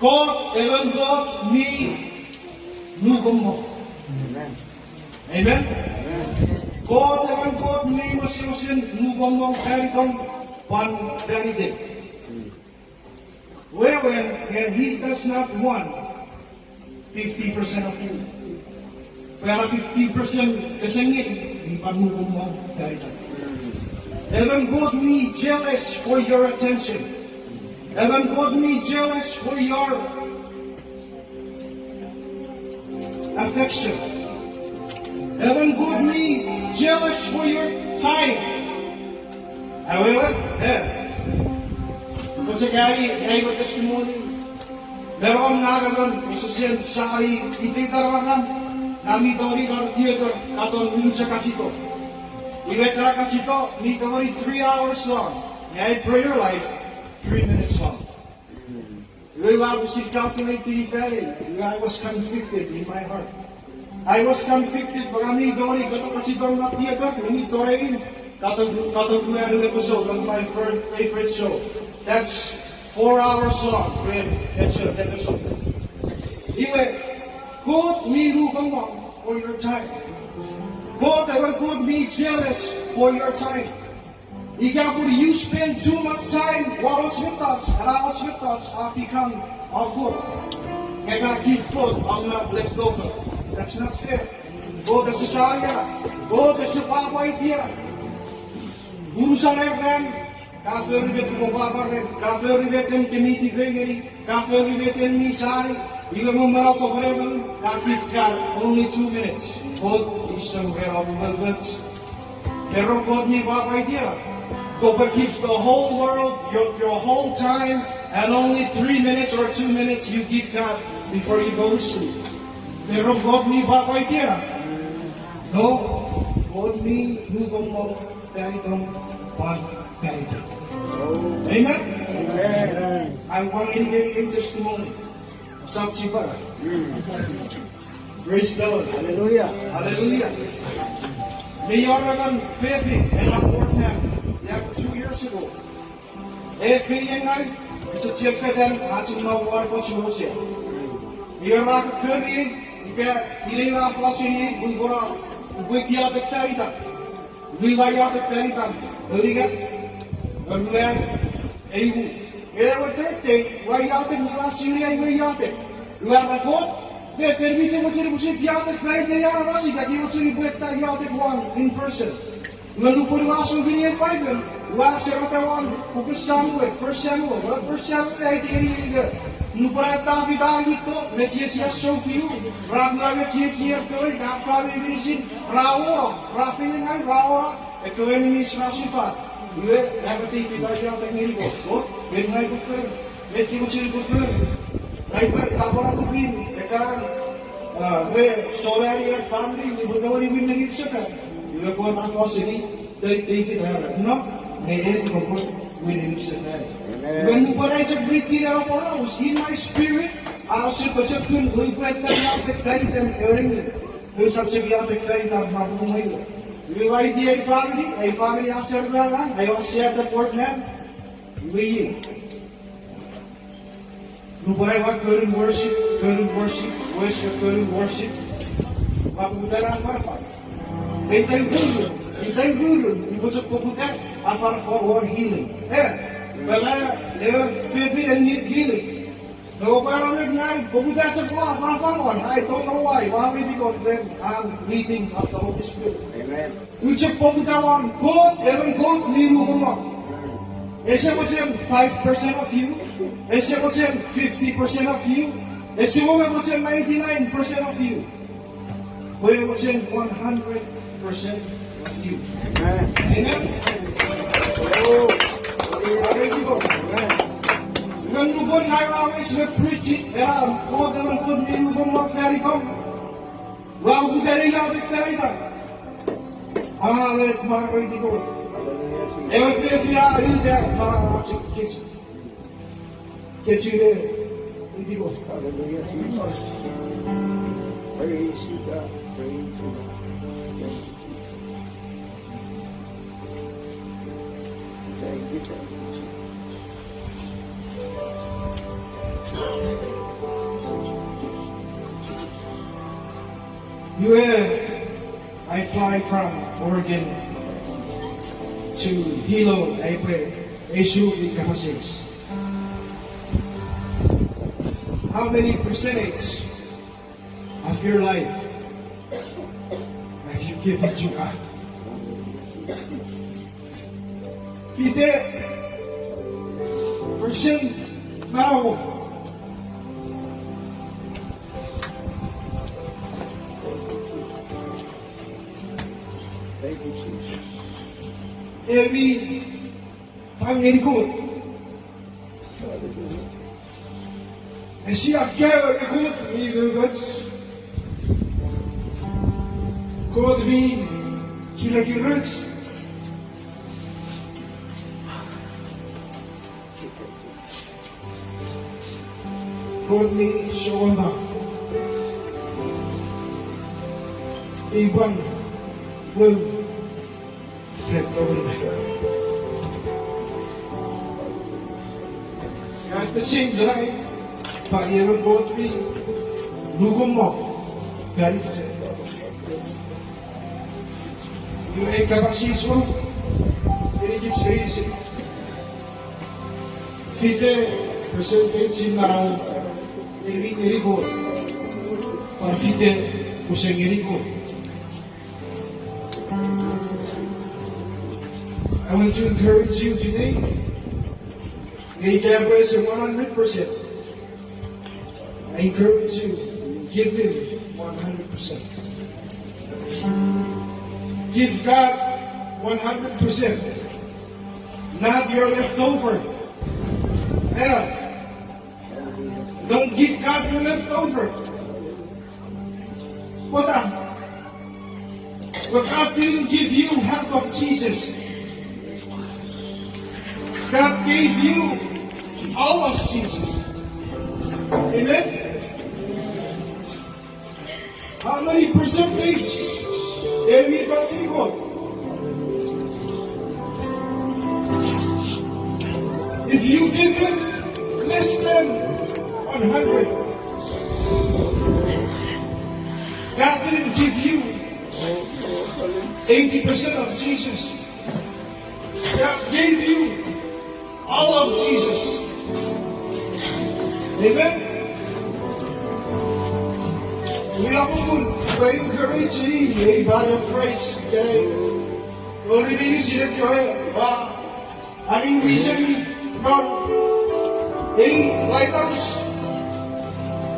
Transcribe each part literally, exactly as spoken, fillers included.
Kot emon Kot mi nukomong. Amen. Kot emon Kot mi wesewesen nukomong fan itom pwan fan itei. Wewen, and he does not want fifty percent of you. Pwe ena fifty percent kese ngeni, mi pwan nukomong fan itom. Emon Kot mi jealous for your attention. Emon Kot mi jealous for your affection. Emon Kot mi jealous for your time. Awewe, eh. Pwe chok ai, ai ewe testimony. Me rom ngang emon, use sen sani, iteiten maram, ngang mi tongeni non theater, katon unusen kachito. Iwe ekkana kachito, mi tongeni three hours long. Nge ai prayer life, three minutes long. Iwe ua pwisin calculate ifa, iwe I was convicted in my heart. I was convicted, pwe ngang mi tongeni katon kachito non theater, nge mi tongeni katon, katon ruanu episode of my fir-, favorite show. That's four hours long, ren echo episode. Iwe, Kot mi nukomong for your time. Kot, ewe Kot mi jealous for your time. Ika pun you spend too much time won och mettoch, ena och mettoch a become a Kot. Nge ka give Kot om na leftover. That's not fair. Kot ese sani ena. Kot ese pwapwaiti ena. Unusen ran, ka fori met ka pwapwa ren, ka fori met en kemiti fengeni, ka fori met en mi sani, iwe mo mano ko pwene mo, ka give God only two minutes. Kot ese ren om mettoch. Ero Kot mi pwapwaiti ena. Kopwe give the whole world your, your whole time, and only three minutes or two minutes you give God before you go to sleep. Ero Kot mi pwapwaiti ena. No, Kot mi nukomong fan itom pwan fan itom. Amen? Amen. I want to give you a testimony. Sap chipa. Praise the Lord. Hallelujah. Hallelujah. Mi wor emon fefin, ena Portland, yeah, two years ago. E feiengau, ese chiefetan, ach me wor pwan chiwoche. Iwe ra kokkoriei, ika inei a fos ngeniei, upwe, upwe iotek fan itan. Iwe ua iotek fan itan, oningat, oruan, enimu. Ewe third day, ua iotek, ua sinei, ua iotek. Ua era Kot, met en mi chok mochen upwe iotek fan iten aramas ika mi mochen upwe iotek won in person. Iwe nupwen ua sou ngeni ewe Paipen, ua sereta won puken Samuel, First Samuel, First Samuel, aiti ngeni ika. Nupwen Tafit a ngitto, me chiechi a sounfiu, ra kuna me chiechi ekkewe, ka famini meinisin, ra wor, ra feiengau, ra wor, ekkewe enemies ra suffer. Iwe, era Tafit a iotek ngeni Kot, Kot, met ngang upwe fori, met ka mochen upwe fori. Ngang upwe, ka pwan upwe pin, ekkan, a, re, sorani, e, famini, nge upwe tongeni win ngeni sefan. Iwe Kot a fos ngeni, Tafit, Tafit, era, no, nge en kopwe win ngeni sefan. Amen. Iwe nupwen ai chok read-ini ena poraus, in my spirit, a sipwe chok kun, upwe iotek fan iten ewe nengin. Usap chok iotek fan itan, ma pung mwe iwe. Iwe ua aiti ei famini, ei famini a ser me ngang, ai ua share the Portland. Iwe iei. Nupwen ai ua kori worship, kori worship, worship, kori worship. Ua poputa ne afanafan. Itai rurun, itai rurun, upwe chok poputa, afanafan won healing. E, pwe la, e, fefin en need healing. Nge upwe era met ngang, poputa chok ua afanafan won, I don't know why, ua weweiti Kot ren an leading of the Holy Spirit. Amen. Ua chok poputa won Kot, emon Kot mi nukomong. Ese mochen five percent of you, ese mochen fifty percent of you, ese mo mochen ninety-nine percent of you. Pwe e mochen one hundred percent of you. Amen. Amen. Oh. Praise God. Amen. Nge nupwen ngang ua wes me preach it, era Kot emon Kot mi nukomong fan itom. Ua poputa ne iotek fan itan. Amen. Praise God. Ewe fefin a uta, ma a chok kich. Kechire, iti ko. Hallelujah, Jesus. Praise you, God. Praise you, God. Thank you, Jesus. Thank you, thank you, Jesus. Iwe, I fly from Oregon to Hilo, aipwe aisuk ei kapas eis. How many percentage of your life have you given to God? Fite percent manauom en mi fang ngeni Kot. Sia kaeo pwe Kot mi nukuch, Kot mi kirekiroch, Kot mi sokkono, mi pwan wou. At the same time, pwan ewe Kot mi nukumok fan itach. Iwe ei kapas eis won, eni kich meinisin. Fite percentage in manau en mi ngeni Kot, pwan fite kose ngeni Kot. I want to encourage you today. Nge ika pwe ese one hundred percent, I encourage you, give Him one hundred percent. Give God one hundred percent. Not your leftover. Yeah. Don't give God your leftover. But, uh, but God didn't give you half of Jesus. God gave you all of Jesus. Amen? How many percentage en mi fang ngeni Kot? If you give Him less than one hundred, God didn't give you eighty percent of Jesus. God gave you all of Jesus. Amen. Ua pwan encourage-ni ei body of Christ ikenai, tori meinisin ekkewe ra ani wisemi non ei lighthouse,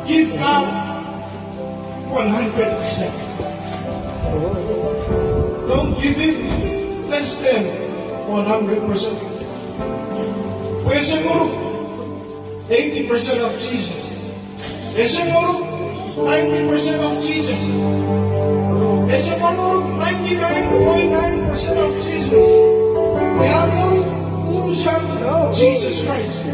give God one hundred percent. Don't give Him less than one hundred percent. Pwe ese ngonuk eighty percent of Jesus. Ese ngonuk ninety percent of Jesus. Ese ngonuk ninety-nine point nine percent of Jesus. Pwe a ngonuk unusen Jesus Christ.